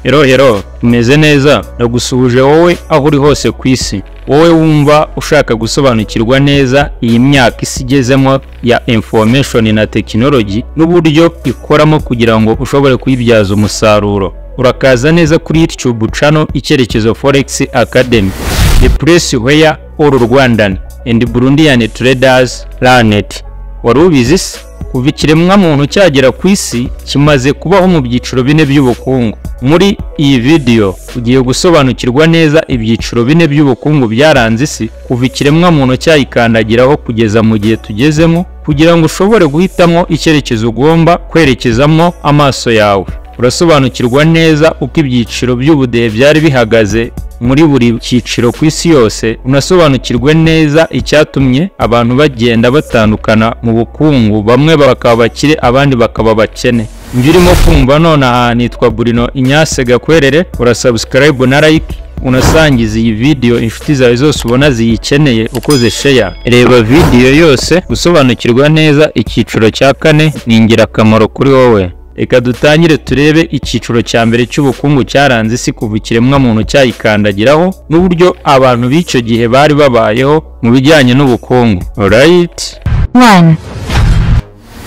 Hello hello, umeze neza? Ndagusuhuje wowe aho uri hose ku isi. Wowe wumva ushaka gusobanukirwa neza iyi myaka isi igezemo ya information na technology n'uburyo ikoramo kugira ngo ushobore kuyibyaza umusaruro. Urakaza neza kuri YouTube channel Icyerekezo Forex Academy, the place where all Rwandan and Burundian traders learn it. Wari ubizi se? Kuva ikiremwamuntu cyagera ku isi, kimaze kubaho mu byiciro bine by'ubukungu. Muri iyi video ugiye gusobanukirwa neza ibyiciro bine by'ubukungu byaranze isi kuva ikiremwamuntu cyayikandagiraho kugeza mu gihe tugezemo, kugira ngo ushobore guhitamo icyerekezo ugomba kwerekezamo amaso yawe. Urasobanukirwa neza uko ibyiciro by'ubudehe byari bihagaze muri buri cyiciro ku isi yose, unasobanukirwe neza icyatumye abantu bagenda batandukana mu bukungu, bamwe bakaba abakire, abandi bakaba abakene. Njye urimo kumva nonaha nitwa Bruno Inyase Gakwerere. Urasubscribe na like, unasangiza iyi video inshuti zawe zose ubona ziyikeneye ukoze share. Reba video yose, gusobanukirwa neza icyiciro cya kane ni ingirakamaro kuri wowe. Reka dutangire turebe icyiciro cya mbere cy'ubukungu cyaranze isi kuva ikiremwamuntu cyayikandagiraho n'uburyo abantu b'icyo gihe bari babayeho mu bijyanye n'ubukungu. Alright. 1.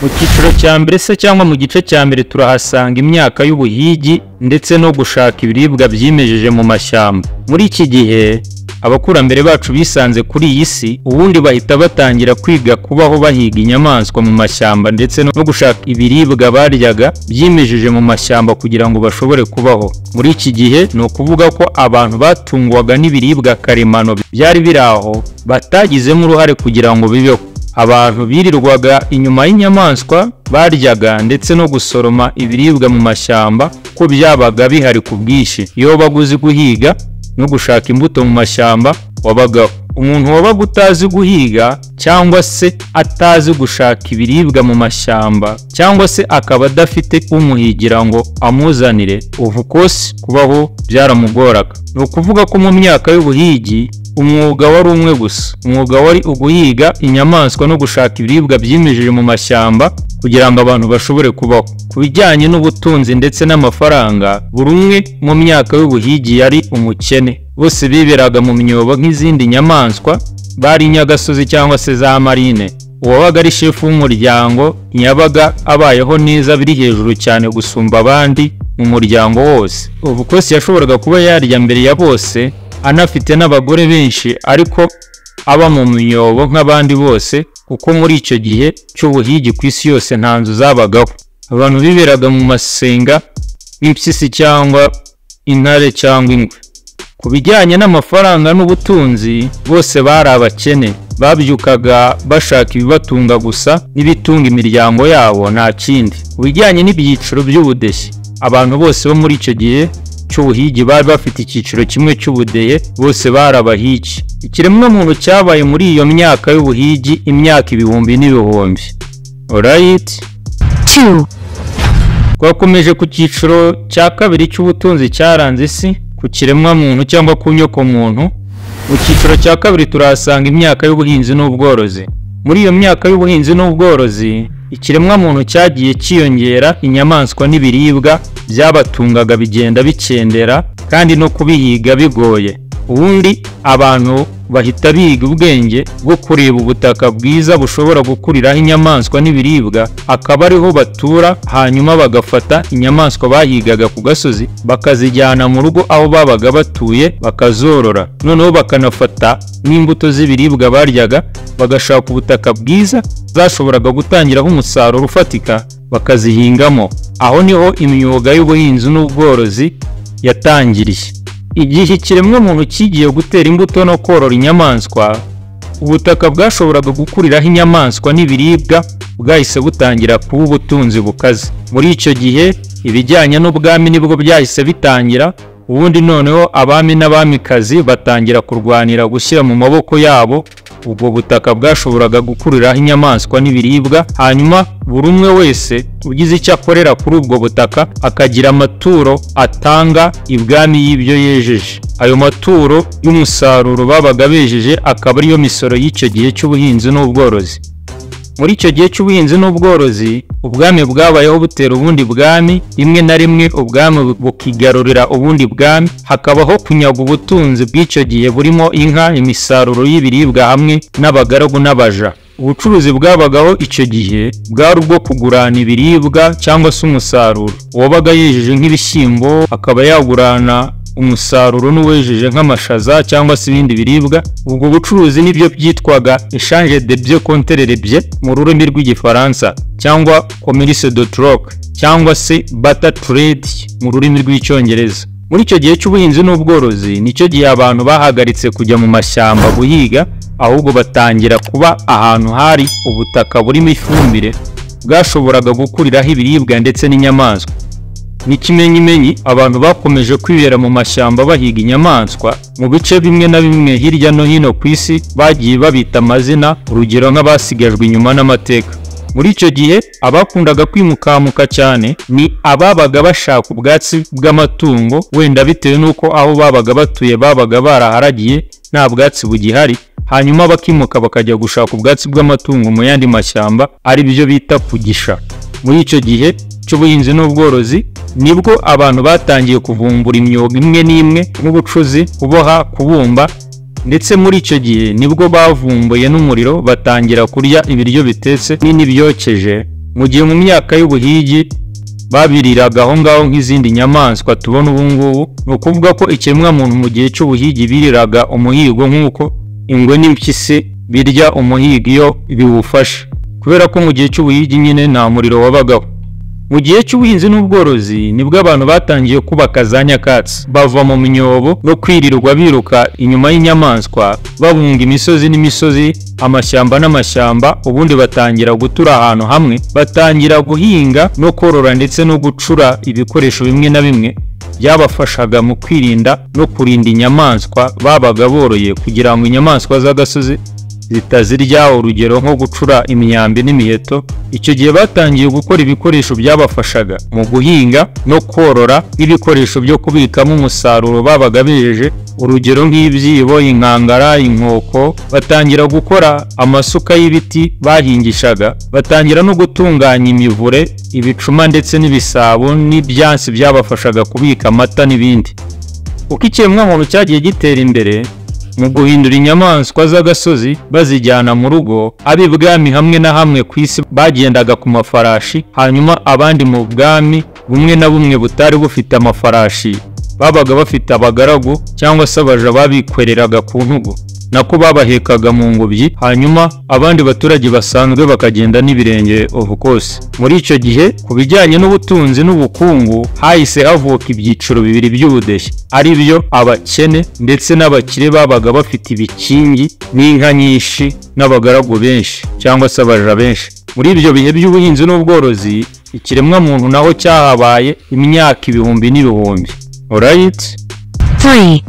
Mu cyiciro cya mbere se cyangwa mu gice cya mbere, turahasanga imyaka y'ubuhigi ndetse no gushaka ibiribwa byimejeje mu mashyamba. Muri iki gihe abakurambere bacu bisanze kuri iyi si, ubundi bahita batangira kwiga kubaho bahiga inyamaswa mu mashyamba ndetse no gushaka ibiribwa baryaga byimejeje mu mashyamba kugira ngo bashobore kubaho. Muri iki gihe ni ukuvuga ko abantu batungwaga n'ibiribwa karemano byari biri aho, batagizemo uruhare kugira ngo bibeho. Abantu birirwaga inyuma y'inyamaswa baryaga ndetse no gusoroma ibiribwa mu mashyamba ko byabaga bihari ku bwinshi. Iyo wabaga uzi guhiga no gushaka imbuto mu mashyamba, wabagaho. Umuntu wabaga utazi guhiga cyangwa se atazi gushaka ibiribwa mu mashyamba, cyangwa se akaba adafite umuhigira ngo amuzanire, of course kubaho byaramugoraga. Ni ukuvuga ko mu myaka y'ubuhigi umwuga wari umwe gusa. Umwuga wari uguhiga inyamaswa no gushaka ibiribwa byimejeje mu mashyamba kugira ngo abantu bashobore kubaho. Ku bijyanye n'ubutunzi ndetse n'amafaranga, buri umwe mu myaka y'ubuhigi yari umukene. Bose biberaga mu myobo nk'izindi nyamaswa, bari inyagasozi cyangwa se za marine. Uwabaga ari shefu w'umuryango ntiyabaga abayeho neza biri hejuru cyane gusumba abandi mu muryango wose. Of course yashoboraga kuba yarya mbere ya bose, anafite n'abagore benshi, ariko aba mu myobo nk'abandi bose, kuko muri icyo gihe cy'ubuhigi ku isi yose nta nzu zabagaho. Abantu biberaga mu masenga nk'impyisi cyangwa intare cyangwa ingwe. Ku bijyanye n'amafaranga n'ubutunzi, bose bari abakene. Babyukaga bashaka ibibatunga gusa n'ibitunga imiryango yabo, nta kindi. Ku bijyanye n'ibyiciro by'ubudehe, abantu bose bo muri icyo gihe cy'ubuhigi bari bafite icyiciro kimwe cy'ubudehe, bose bari abahigi. Ikiremwamuntu cyabaye muri iyo myaka y'ubuhigi imyaka ibihumbi n'ibihumbi. Alright. 2. Twakomeje ku cyiciro cya kabiri cy'ubutunzi cyaranze isi ku kiremwamuntu cyangwa ku nyokomuntu. Mu cyiciro cya kabiri turahasanga imyaka y'ubuhinzi n'ubworozi. Muri iyo myaka y'ubuhinzi n'ubworozi, ikiremwamuntu cyagiye cyiyongera, inyamaswa n'ibiribwa byabatungaga bigenda bikendera, kandi no kubihiga bigoye. Ubundi abantu bahita biga ubwenge bwo kureba ubutaka bwiza bushobora gukuriraho inyamaswa n'ibiribwa, akaba ariho batura, hanyuma bagafata inyamaswa bahigaga ku gasozi bakazijyana mu rugo aho babaga batuye bakazorora. Noneho bakanafata n'imbuto z'ibiribwa baryaga, bagashaka ubutaka bwiza zashoboraga gutangiraho umusaruro ufatika, bakazihingamo. Aho niho imyuga y'ubuhinzi n'ubworozi yatangiriye. Igihe ikiremwamuntu kigiye gutera imbuto no korora inyamaswa, ubutaka bwashoboraga gukuriraho inyamaswa n'ibiribwa bwahise butangira kuba ubutunzi bukaze. Muri icyo gihe ibijyanye n'ubwami nibwo byahise bitangira. Ubundi noneho abami n'abamikazi batangira kurwanira gushyira mu maboko yabo ubwo butaka bwashoboraga gukuriraho inyamaswa n'ibiribwa, hanyuma buri umwe wese ugize icyo akorera kuri ubwo butaka akagira amaturo atanga ibwami y'ibyo yejeje. Ayo maturo y'umusaruro babaga bejeje akaba ariyo misoro y'icyo gihe cy'ubuhinzi n'ubworozi. Muri icyo gihe cy'ubuhinzi n'ubworozi, ubwami bwabayeho butera ubundi bwami, rimwe na rimwe ubwami bukigarurira ubundi bwami, hakabaho kunyaga ubutunzi bw'icyo gihe burimo inka, imisaruro y'ibiribwa hamwe n'abagaragu n'abaja. Ubucuruzi bwabagaho icyo gihe bwari ubwo kugurana ibiribwa cyangwa se umusaruro. Uwabaga yejeje nk'ibishyimbo akaba yagurana umusaruro n'uwejeje nk'amashaza cyangwa se ibindi biribwa. Ubwo bucuruzi nibyo byitwaga échange de biens contre les biens mu rurimi rw'Igifaransa, cyangwa commerce de troc, cyangwa se barter trade mu rurimi rw'Icyongereza. Muri icyo gihe cy'ubuhinzi n'ubworozi nicyo gihe abantu bahagaritse kujya mu mashyamba guhiga, ahubwo batangira kuba ahantu hari ubutaka burimo ifumbire bwashoboraga gukuriraho ibiribwa ndetse n'inyamaswa. N'ikimenyimenyi, abantu bakomeje kwibera mu mashyamba bahiga inyamaswa. Mu bice bimwe na bimwe hirya no hino ku isi bagiye babita amazina, urugero nk'abasigajwe inyuma n'amateka. Muri icyo gihe abakundaga kwimukamuka cyane ni ababaga bashaka ubwatsi bw'amatungo, wenda bitewe n'uko aho babaga batuye babaga baraharagiye nta bwatsi bugihari, hanyuma bakimuka bakajya gushaka ubwatsi bw'amatungo mu yandi mashyamba, ari byo bita kugisha. Muri icyo gihe cy'ubuhinzi n'ubworozi nibwo abantu batangiye kuvumbura imyuga imwe n'imwe nk'ubucuzi, kuboha, kubumba, ndetse muri icyo gihe nibwo bavumbuye n'umuriro, batangira kurya ibiryo bitetse n'ibyokeje, mu gihe mu myaka y'ubuhigi babiriraga aho ngaho nk'izindi nyamaswa tubona ubu ngubu. Ni ukuvuga ko ikiremwamuntu mu gihe cy'ubuhigi biriraga umuhigo nk'uko ingwe n'impyisi birya umuhigo iyo biwufashe, kubera ko mu gihe cy'ubuhigi nyine nta muriro wabagaho. Mu gihe cy'ubuhinzi n'ubworozi nibwo abantu batangiye kubaka za nyakatsi, bava mu myobo no kwirirwa biruka inyuma y'inyamaswa, babunga imisozi n'imisozi, amashyamba n'amashyamba, ubundi batangira gutura ahantu hamwe, batangira guhinga no korora ndetse no gucura ibikoresho bimwe na bimwe byabafashaga mu kwirinda no kurinda inyamaswa babaga boroye, kugira ngo inyamaswa z'agasozi zitazirya, urugero nko gucura imyambi n'imiheto. Icyo gihe batangiye gukora ibikoresho byabafashaga mu guhinga no korora, nk'ibikoresho byo kubikamo umusaruro babaga bejeje, urugero nk'ibyibo, inkangara, inkoko. Batangira gukora amasuka y'ibiti bahingishaga, batangira no gutunganya imivure, ibicuma ndetse n'ibisabo n'ibyansi byabafashaga kubika amata n'ibindi. Uko ikiremwamuntu cyagiye gitera imbere mu guhindura inyamaswa z'agasozi bazijyana mu rugo, ab'ibwami hamwe na hamwe ku isi bagendaga ku mafarashi, hanyuma abandi mu bwami bumwe na bumwe butari bufite amafarashi babaga bafite abagaragu cyangwa se abaja babikoreraga ku ntugu, nako babahekaga mu ngobyi, hanyuma abandi baturage basanzwe bakagenda n'ibirenge, of course. Muri icyo gihe, ku bijyanye n'ubutunzi n'ubukungu, hahise havuka ibyiciro bibiri by'ubudehe, ari byo abakene ndetse n'abakire babaga bafite ibikingi n'inka nyinshi n'abagaragu benshi cyangwa se abaja benshi. Muri ibyo bihe by'ubuhinzi n'ubworozi, ikiremwamuntu naho cyahabaye imyaka ibihumbi n'ibihumbi. Alright. 3,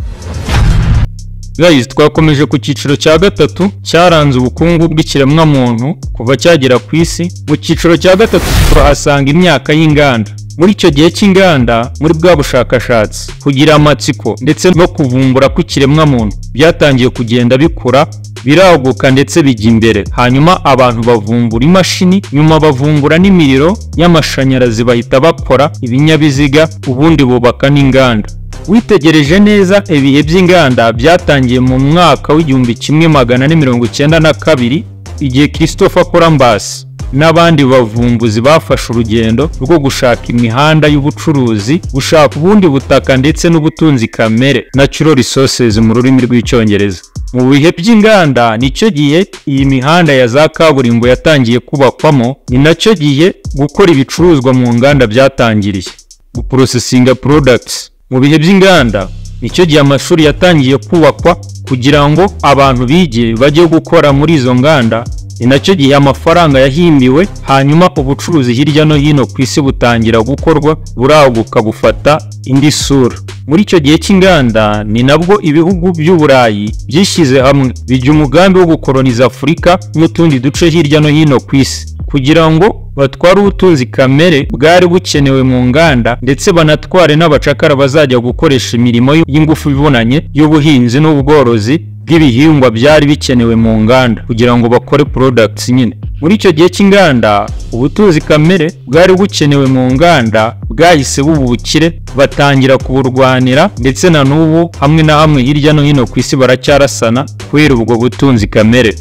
Guys, twakomeje ku cyiciro cya gatatu cyaranze ubukungu bw'ikiremwamuntu kuva cyagera ku isi. Mu cyiciro cya gatatu turahasanga imyaka y'inganda. Muri icyo gihe cy'inganda, muri bwa bushakashatsi, kugira amatsiko ndetse no kuvumbura kw'ikiremwamuntu byatangiye kugenda bikura, biraguka ndetse bijya imbere. Hanyuma abantu bavumbura imashini, nyuma bavumbura n'imiriro y'amashanyarazi, bahita bakora ibinyabiziga, ubundi bubaka n'inganda. Witegereje neza, ibihe by'inganda byatangiye mu mwaka w'1492, igihe Christopher Columbus n'abandi bavumbuzi bafashe urugendo rwo gushaka imihanda y'ubucuruzi, gushaka ubundi butaka ndetse n'ubutunzi kamere, natural resources mu rurimi rw'Icyongereza. Mu bihe by'inganda nicyo gihe iyi mihanda ya za kaburimbo yatangiye kubakwamo, ni nacyo gihe gukora ibicuruzwa mu nganda byatangiriye, guprocessinga products. Mu bihe by'inganda nicyo gihe amashuri yatangiye kubakwa kugira ngo abantu bige bajye gukora muri izo nganda. Ni nacyo gihe amafaranga yahimbiwe, hanyuma ubucuruzi hirya no hino ku isi butangira gukorwa, buraguka, bufata indi sura. Muri icyo gihe cy'inganda ni nabwo ibihugu by'Uburayi byishyize hamwe bijya umugambi wo gukoloniza Afurika n'utundi duce hirya no hino ku isi, kugira ngo batware ubutunzi kamere bwari bukenewe mu nganda, ndetse banatware n'abacakara bazajya gukoresha imirimo y'ingufu ivunanye y'ubuhinzi n'ubworozi. bw'ibihingwa byari bikenewe mu nganda kugira ngo bakore products nyine. Muri icyo gihe cy'inganda, ubutunzi kamere bwari bukenewe mu nganda bwahise buba ubukire, batangira kuburwanira, ndetse na n'ubu hamwe na hamwe hirya no hino ku isi baracyarasana kubera ubwo butunzi kamere.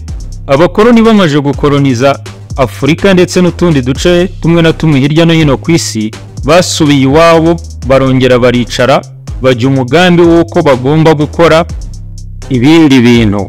Abakoloni bamaze gukoloniza Afurika ndetse n'utundi duce tumwe na tumwe hirya no hino ku isi, basubiye iwabo, barongera baricara, bajya umugambi w'uko bagomba gukora ibindi bintu,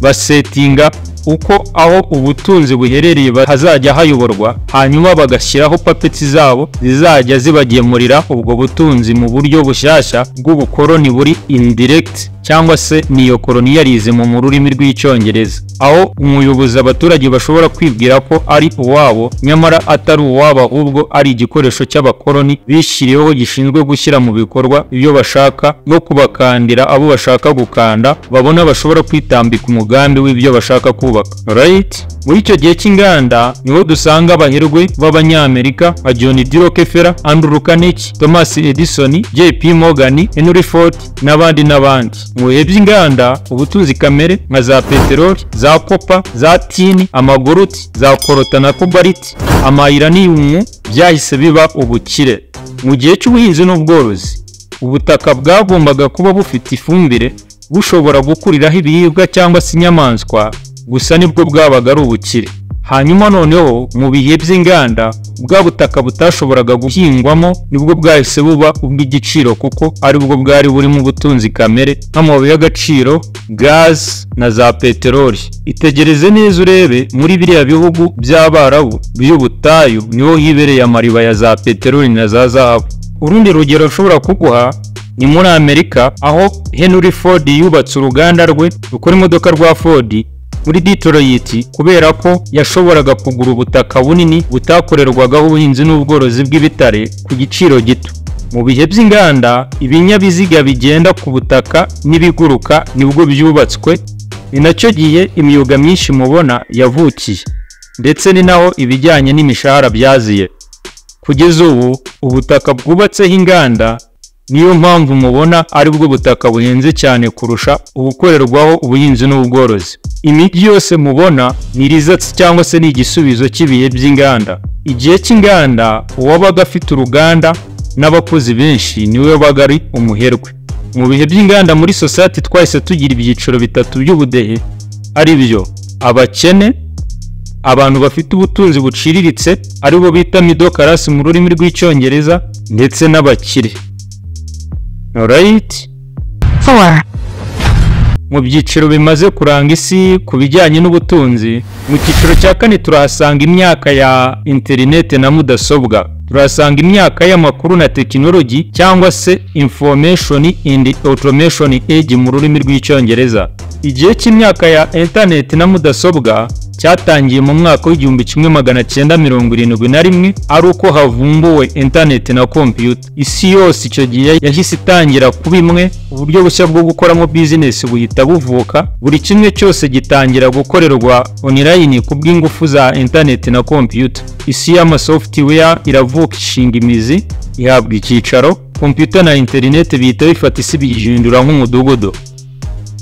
basetinga uko aho ubutunzi buherereye hazajya hayoborwa, hanyuma bagashyiraho puppets zabo zizajya zibagemurira ubwo butunzi mu buryo bushyashya bw'ubukoloni buri indirect, cyangwa se neocolonialism mu rurimi rw'Icyongereza, aho umuyobozi abaturage bashobora kwibwira ko ari uwabo, nyamara atari uwabo, ahubwo ari igikoresho cy'abakoloni bishyiriyeho gishinzwe gushyira mu bikorwa ibyo bashaka no kubakandira abo bashaka gukanda, babona bashobora kwitambika umugambi w'ibyo bashaka kubaka. Right? Muri icyo gihe cy'inganda niho dusanga abaherwe b'Abanyamerika nka John D. Rockefeller, Andrew Carnegie, Thomas Edison, JP Morgan, Henry Ford n'abandi n'abandi. Mu bihe by'inganda, ubutunzi kamere nka za peteroli, za copper, za tin, amagold, za coltan na cobalt, ama uranium byahise biba ubukire. Mu gihe cy'ubuhinzi n'ubworozi, ubutaka bwagombaga kuba bufite ifumbire, bushobora gukuriraho ibiribwa cyangwa se inyamaswa gusa, nibwo bwabaga ari ubukire. Hanyuma noneho mu bihe by'inganda, bwa butaka butashoboraga guhingwamo nibwo bwahise buba ubw'igiciro, kuko aribwo bwari burimo ubutunzi kamere nk'amabuye y'agaciro, gazi na za peteroli. Itegereze neza urebe, muri biriya bihugu by'Abarabu by'ubutayu niho hibereye amariba ya za peteroli na za zahabu. Urundi rugero nshobora kuguha ni muri Amerika, aho Henry Ford yubatse uruganda rwe rukora imodoka rwa Ford muri Detroit, kubera ko yashoboraga kugura ubutaka bunini butakorerwagaho ubuhinzi n'ubworozi bw'ibitare ku giciro gito. Mu bihe by'inganda, ibinyabiziga bigenda ku butaka n'ibiguruka nibwo byubatswe. Ni nacyo gihe imyuga myinshi mubona yavukiye, ndetse ni naho ibijyanye n'imishahara byaziye. Kugeza ubu, ubutaka bwubatseho inganda niyo mpamvu mubona aribwo butaka buhenze cyane kurusha ubukorerwaho ubuhinzi n'ubworozi. Imijyi yose mubona ni results cyangwa se ni igisubizo cy'ibihe by'inganda. Igihe cy'inganda, uwabaga afite uruganda n'abakozi benshi niwe wabaga ari umuherwe. Mu bihe by'inganda muri society twahise tugira ibyiciro bitatu by'ubudehe, ari byo: abakene, abantu bafite ubutunzi buciriritse, aribo bita middle class mu rurimi rw'Icyongereza, ndetse n'abakire. Alright? 4, Mu byiciro bimaze kuranga isi ku bijyanye n'ubutunzi, mu cyiciro cya kane turahasanga imyaka ya interineti na mudasobwa. Turahasanga imyaka y'amakuru na tekinoloji, cyangwa se information and automation age mu rurimi rw'Icyongereza. Igihe cy'imyaka ya interineti na mudasobwa cyatangiye mu mwaka w'1971, ari uko havumbuwe interineti na kompiyuta. Isi yose icyo gihe yahise itangira kuba imwe, uburyo bushya bwo gukoramo bizinesi buhita buvuka, buri kimwe cyose gitangira gukorerwa online kubw'ingufu za interineti na kompiyuta. Isi y'amasoftware iravuka, ishinga imizi, ihabwa icyicaro. Kompiyuta na interineti bihita bifata isi, biyihindura nk'umudugudu.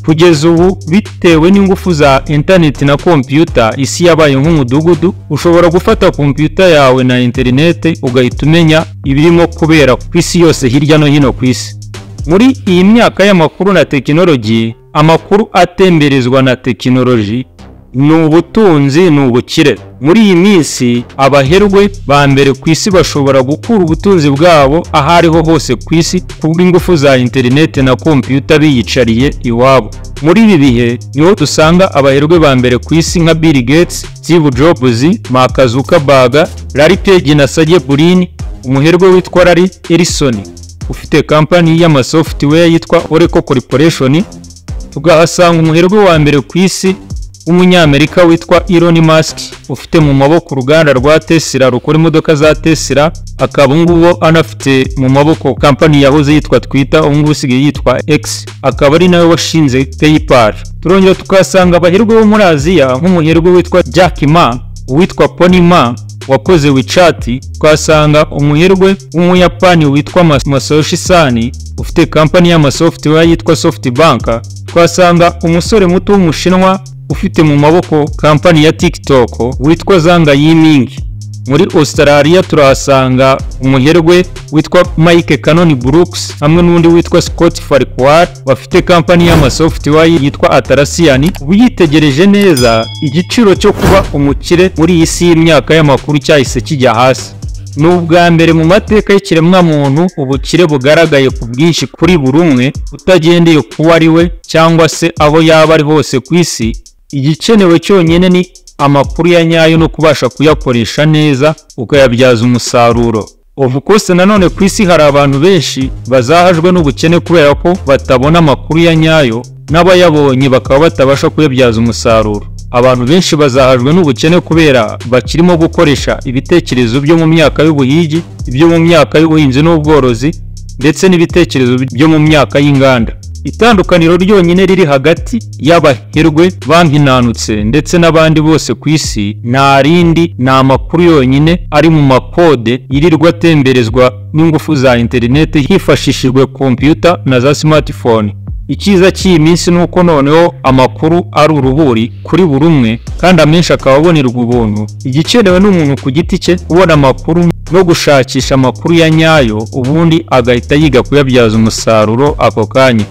Kugeza ubu, bitewe n'ingufu za interineti na kompiyuta, isi yabaye nk'umudugudu. Ushobora gufata kompiyuta yawe na interineti ugahita umenya ibirimo kubera ku isi yose, hirya no hino ku isi. Muri iyi myaka y'amakuru na tekinoloji, amakuru atemberezwa na tekinoloji ni ubutunzi, ni ubukire. Muri iyi minsi, abaherwe ba mbere ku isi bashobora gukura ubutunzi bwabo aho ariho hose ku isi kubw'ingufu za interineti na kompiyuta, biyicariye iwabo. Muri ibi bihe niho dusanga abaherwe ba mbere ku isi nka Bill Gates, Steve Jobs, Mark Zuckerberg, Larry Page na Sergey Brin, umuherwe witwa Larry Ellison ufite kampani y'amasoftware yitwa Oracle Corporation. Tugahasanga umuherwe wa mbere ku isi w'Umunyamerika witwa Elon Musk, ufite mu maboko uruganda rwa Tesla rukora imodoka za Tesla, akaba ngubu anafite mu maboko kampani yahoze yitwa Twitter, ubu ngubu isigaye yitwa X, akaba ari nawe washinze PayPal. Turongera tukahasanga abaherwe bo muri Aziya nk'umuherwe witwa Jack Ma, uwitwa Pony Ma wakoze WeChat. Twasanga umuherwe w'Umuyapani witwa Masayoshi Son ufite kampani y'amasoftware yitwa SoftBank. Twasanga umusore muto w'Umushinwa ufite mu maboko kampani ya TikTok witwa Zhang Yiming. Muri Australia turahasanga umuherwe witwa Mike Cannon Brooks hamwe n'undi witwa Scott Farquhar bafite kampani y'amasoftware yitwa Atlassian. Uyitegereje neza, igiciro cyo kuba umukire muri iyi si y'imyaka y'amakuru cyahise kijya hasi. Ni ubwa mbere mu mateka y'ikiremwamuntu ubukire bugaragaye ku bwinshi kuri buri umwe, utagendeye kuwo ari we cyangwa se aho yaba ari hose ku isi. Igikenewe cyonyine ni amakuru ya nyayo no kubasha kuyakoresha neza ukayabyaza umusaruro. Of course, nanone ku isi hari abantu benshi bazahajwe n'ubukene kubera ko batabona amakuru ya nyayo, n'abayabonye bakaba batabasha kuyabyaza umusaruro. Abantu benshi bazahajwe n'ubukene kubera bakirimo gukoresha ibitekerezo byo mu myaka y'ubuhigi, ibyo mu myaka y'ubuhinzi n'ubworozi, ndetse n'ibitekerezo byo mu myaka y'inganda. Itandukaniro ryonyine riri hagati y'abaherwe bampinanutse ndetse n'abandi bose ku isi nta rindi, ni amakuru yonyine ari mu makode yirirwa atemberezwa n'ingufu za interineti hifashishijwe kompiyuta na za smartphone. Icyiza cy'iyi minsi ni uko noneho amakuru ari uruhuri kuri buri umwe, kandi amenshi akaba abonerwa ubuntu. Igikenewe n'umuntu ku giti cye kubona amakuru no gushakisha amakuru ya nyayo, ubundi agahita yiga kuyabyaza umusaruro ako kanya.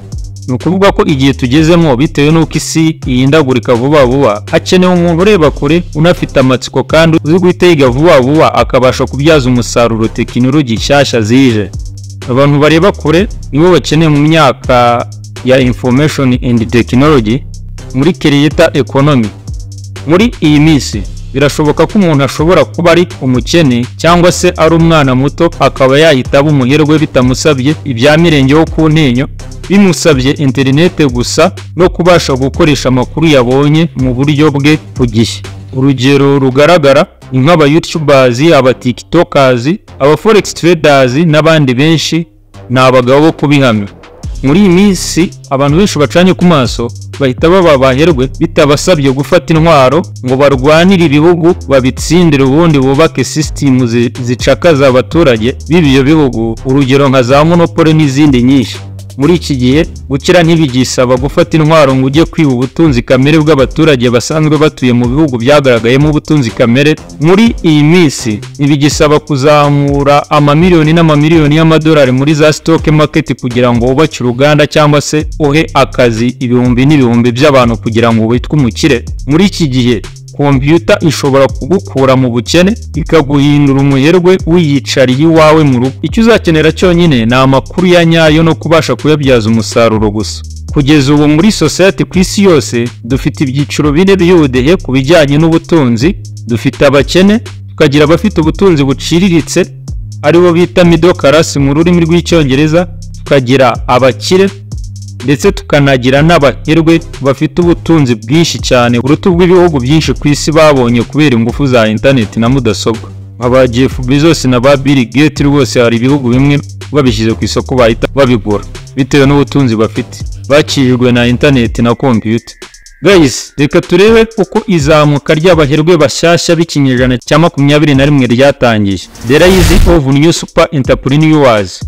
Ni ukuvuga ko igihe tugezemo, bitewe n'uko isi ihindagurika vuba vuba, hakenewe umuntu ureba kure, unafite amatsiko kandi uzi guhita yiga vuba vuba, akabasha kubyaza umusaruro tekinoloji nshyashya zije. Abantu bareba kure nibo bakeneye mu myaka ya information and technology, muri creator economy. Muri iyi minsi birashoboka ko umuntu ashobora kuba ari umukene cyangwa se ari umwana muto, akaba yahita aba umuherwe bitamusabye ibya mirenge wo ku ntenyo, bimusabye interinete gusa no kubasha gukoresha amakuru yabonye mu buryo bwe ku gihe. Urugero rugaragara ni nk'aba YouTubers, aba TikTokers, aba forex traders n'abandi benshi, ni abagabo bo kubihamya. Muri iyi minsi abantu benshi bacanye ku maso bahita baba abaherwe bitabasabye gufata intwaro ngo barwanire ibihugu babitsindire, ubundi bubake sisitemu zicakaza abaturage b'ibyo bihugu, urugero nka za monopoly n'izindi nyinshi. Muri iki gihe gukira ntibigisaba gufata intwaro ngo ujye kwiba ubutunzi kamere bw'abaturage basanzwe batuye mu bihugu byagaragayemo ubutunzi kamere. Muri iyi minsi ntibigisaba kuzamura amamiliyoni n'amamiliyoni y'amadolari muri za stock market kugira ngo wubake uruganda cyangwa se uhe akazi ibihumbi n'ibihumbi by'abantu kugira ngo witwe umukire. Muri iki gihe kompiyuta ishobora kugukura mu bukene ikaguhindura umuherwe wiyicariye iwawe mu rugo. Icyo uzakenera cyonyine ni amakuru ya nyayo no kubasha kuyabyaza umusaruro gusa. Kugeza ubu muri society ku isi yose dufite ibyiciro bine by'ubudehe ku bijyanye n'ubutunzi. Dufite abakene, tukagira abafite ubutunzi buciriritse, aribo bita middle class mu rurimi rw'Icyongereza, tukagira abakire, ndetse tukanagira n'abaherwe bafite ubutunzi bwinshi cyane buruta ubw'ibihugu byinshi ku isi babonye kubera ingufu za interineti na mudasobwa, nka ba Jeff Bezos na ba Bill Gates. Rwose hari ibihugu bimwe babishyize ku isoko bahita babigura bitewe n'ubutunzi bafite bakijwe na interineti na kompiyuta. Guys, reka turebe uko izamuka ry'abaherwe bashyashya b'ikinyejana cya 21 ryatangiye, the rise of new super entrepreneurs.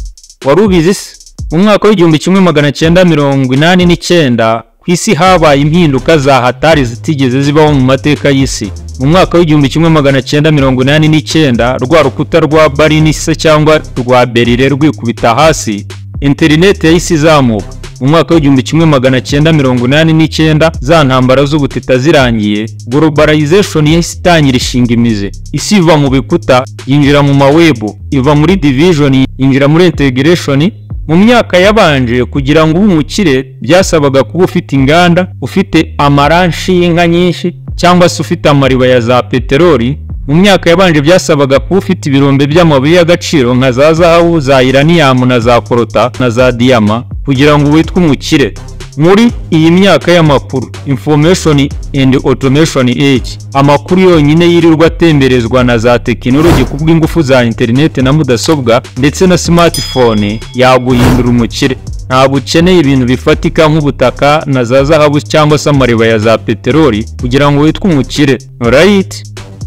Wari ubizi se? Mu mwaka w'1989 ku isi habaye impinduka za hatari zitigeze zibaho mu mateka y'isi. Mu mwaka w'1989, rwa rukuta rwa Berlin se cyangwa rwa Berlin rwikubita hasi, interineti yahise izamuka. Mu mwaka w'1989, za ntambara z'ubutita zirangiye, globalization yahise itangira ishinga imizi. Isi iva mu bikuta yinjira mu mawebu, iva muri division yinjira muri integration. Mu myaka yabanje, kugira ngo ube umukire byasabaga kuba ufite inganda, ufite amaranshi y'inka nyinshi, cyangwa se ufite amariba ya za peteroli. Mu myaka yabanje byasabaga kuba ufite ibirombe by'amabuye y'agaciro nka za zahabu, za uranium na za coltan na za diyama kugira ngo witwe umukire. Muri iyi myaka y'amakuru, information and automation age, amakuru yonyine yirirwa atemberezwa na za tekinoloji kubw'ingufu za interineti na mudasobwa ndetse na smartphone yaguhindura umukire. Ntabwo ukeneye ibintu bifatika nk'ubutaka na za zahabu cyangwa se amariba ya za peteroli kugira ngo witwe umukire, right?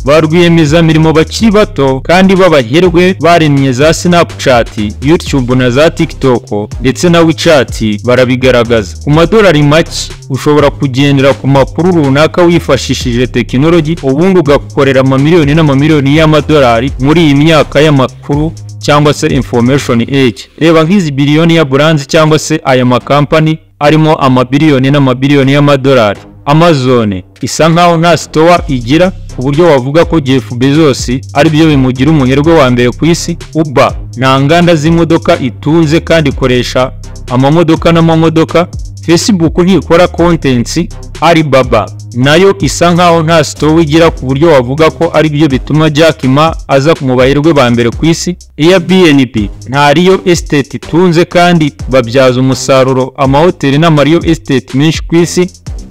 Ba rwiyemezamirimo bakiri bato kandi b'abaherwe baremye za Snapchat, YouTube na za TikTok ndetse na WeChat barabigaragaza. Ku madolari make ushobora kugendera ku makuru runaka wifashishije tekinoloji, ubundi ugakorera amamiliyoni n'amamiliyoni y'amadolari muri iyi myaka y'amakuru cyangwa se information age. Reba nk'izi billionaire brands cyangwa se aya makampani arimo amabiliyoni n'amabiliyoni y'amadolari. Amazon isa nkaho nta store igira, ku buryo wavuga ko Jeff Bezos ari byo bimugira umuherwe wa mbere ku isi. Uber nta nganda z'imodoka itunze kandi ikoresha amamodoka n'amamodoka. Facebook ntikora contents. Alibaba nayo isa nkaho nta store igira, ku buryo wavuga ko ari byo bituma Jack Ma aza mu baherwe ba mbere ku isi. Airbnb nta real estate itunze kandi babyaza umusaruro amahoteli n'ama real estate menshi ku isi.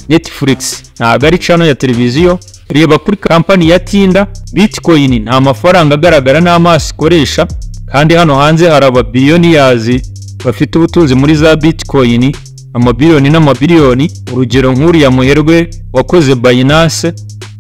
Netflix ntabwo ari channel ya televiziyo. Reba kuri kampani ya Tinder. Bitcoin nta mafaranga agaragara n'amaso ikoresha, kandi hano hanze hari ababiliyoniyazi bafite ubutunzi muri za Bitcoin, amabiliyoni n'amabiliyoni. Urugero nk'uriya muherwe wakoze Binance.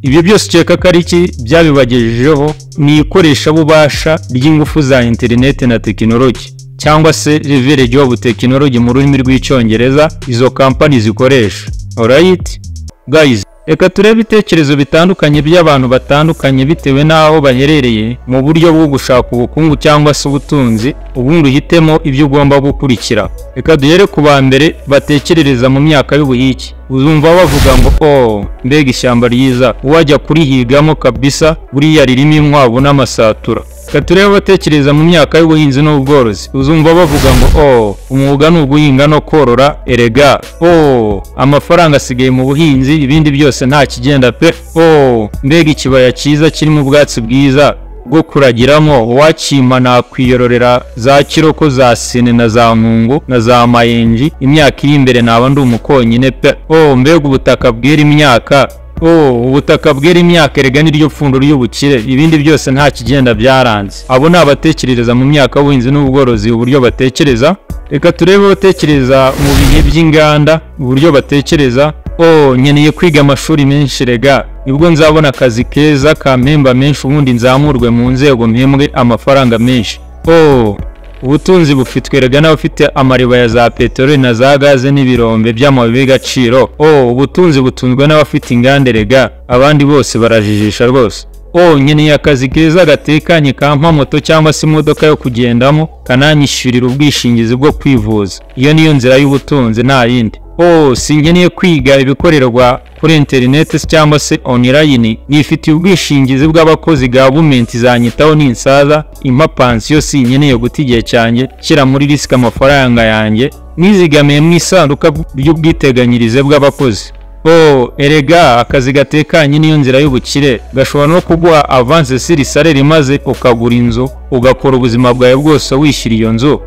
Ibyo byose ukeka ko ari iki byabibagejejeho? Ni ikoreshabubasha ry'ingufu za interineti na tekinoloji, cyangwa se leverage of technology mu rurimi rw'Icyongereza, izo kampani zikoresha. Alright guys, reka turebe ibitekerezo bitandukanye by'abantu batandukanye bitewe n'aho baherereye mu buryo bwo gushaka ubukungu cyangwa se ubutunzi, ubundi uhitemo ibyo ugomba gukurikira. Reka duhere ku ba mbere batekerereza mu myaka y'ubuhigi. Uzumva bavuga ngo: "Oh, mbega ishyamba ryiza, uwajya kurihigamo kabisa, buriya ririmo inkwavu n'amasatura." Reka turebe abatekereza mu myaka y'ubuhinzi n'ubworozi. Uzumva bavuga ngo: "Oh, umwuga ni uguhinga no korora erega. Oh, amafaranga asigaye mu buhinzi, ibindi byose nta kigenda pe. Oh, mbega ikibaya cyiza kirimo ubwatsi bwiza bwo kuragiramo, uwakimpa nakwiyororera za kiroko, za sine na za nkungu na za mayenji. Imyaka iri imbere naba ndi umukonyine pe. Oh, mbega ubutaka bwera imyaka. Oh, ubutaka bwera imyaka erega niryo pfundo ry'ubukire, ibindi byose nta kigenda, byaranze." Abo ni abatekerereza mu myaka y'ubuhinzi n'ubworozi, uburyo batekereza. Reka turebe abatekereza mu bihe by'inganda, uburyo batekereza. "Oh, nkeneye kwiga amashuri menshi rega, nibwo nzabona akazi keza kampemba menshi, ubundi nzamurwe mu nzego mpembwe amafaranga menshi. Oh, ubutunzi bufitwe rega n'abafite amariba ya za peteroli na za gaze n'ibirombe by'amabuye y'agaciro. Oh, ubutunzi butunzwe n'abafite inganda rega, abandi bose barajijisha rwose. Oh, nkeneye akazi keza gatekanye kampa moto cyangwa se imodoka yo kugendamo, kananyishyurira ubwishingizi bwo kwivuza. Iyo niyo nzira y'ubutunzi, nta yindi. Oh, sinkeneye kwiga ibikorerwa kuri interineti cyangwa se online, nifitiye ubwishingizi bw'abakozi, gavumenti zanyitaho ninsaza impa pansiyo. Sinkeneye guta igihe cyanjye shyira muri risk amafaranga yanjye nizigamiye mu isanduka ry'ubwiteganyirize bw'abakozi. Oh, erega akazi gatekanye niyo nzira y'ubukire, gashobora no kuguha avance sur salaire maze ukagura inzu, ugakora ubuzima bwawe bwose wishyura iyo nzu."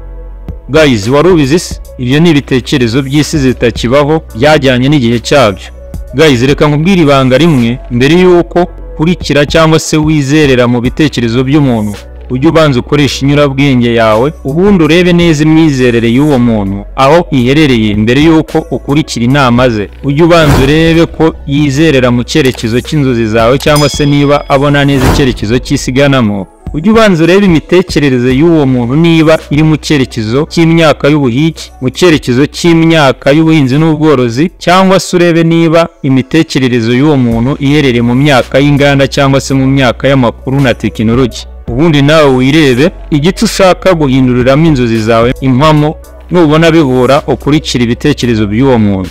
Guys, wari ubizi se? Ibyo ni ibitekerezo by'isi zitakibaho, byajyanye n'igihe cyabyo. Guys, reka nkubwire ibanga rimwe: mbere y'uko kurikira cyangwa se wizerera mu bitekerezo by'umuntu, ujye ubanza ukoresha inyurabwenge yawe, ubundi urebe neza imyizerere y'uwo muntu aho iherereye mbere y'uko ukurikira inama ze. Ujye ubanza urebe ko yizerera mu cyerekezo cy'inzozi zawe, cyangwa se niba abona neza icyerekezo cy'isi iganamo. Ujye ubanza urebe imitekerereze y'uwo muntu niba iri mu cyerekezo cy'imyaka y'ubuhigi, mu cyerekezo cy'imyaka y'ubuhinzi n'ubworozi, cyangwa se urebe niba imitekerereze y'uwo muntu iherereye mu myaka y'inganda cyangwa se mu myaka y'amakuru na tekinoloji, ubundi nawe wirebe igice ushaka guhinduriramo inzozi zawe impamo. Nubona bihura, ukurikira ibitekerezo by'uwo muntu.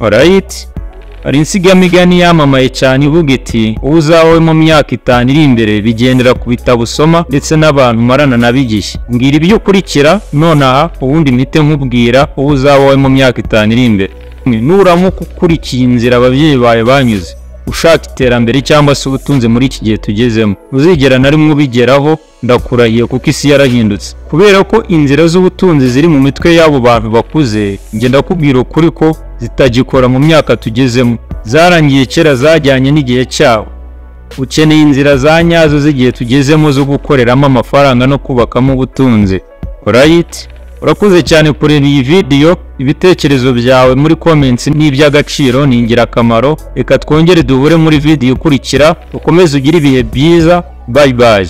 Alright, hari insigamigani yamamaye cyane ivuga iti: "Uwo uzawe mu myaka 5 iri imbere bigendera ku bitabo usoma ndetse n'abantu umarana nabo igihe." Mbwira ibyo ukurikira nonaha, ubundi mpite nkubwira uwo uzabawe mu myaka 5 iri imbere. Nuramuka ukurikiye inzira ababyeyi bawe banyuze ushaka iterambere cyangwa se ubutunzi muri iki gihe tugezemo, uzigera na rimwe ubigeraho, ndakurahiye, kuko isi yarahindutse. Kubera ko inzira z'ubutunzi ziri mu mitwe y'abo bantu bakuze, njye ndakubwira ukuri ko zitagikora mu myaka tugezemo. Zarangiye kera, zajyanye n'igihe cyabo. Ukeneye inzira za nyazo z'igihe tugezemo zo gukoreramo amafaranga no kubakamo ubutunzi. Alright, urakoze cyane. Urakoze cyane kureba iyi video. Ibitekerezo byawe muri comments ni iby'agaciro, ni ingirakamaro. Reka twongere duhure muri video ikurikira. Ukomeze ugire ibihe byiza. Bye bye.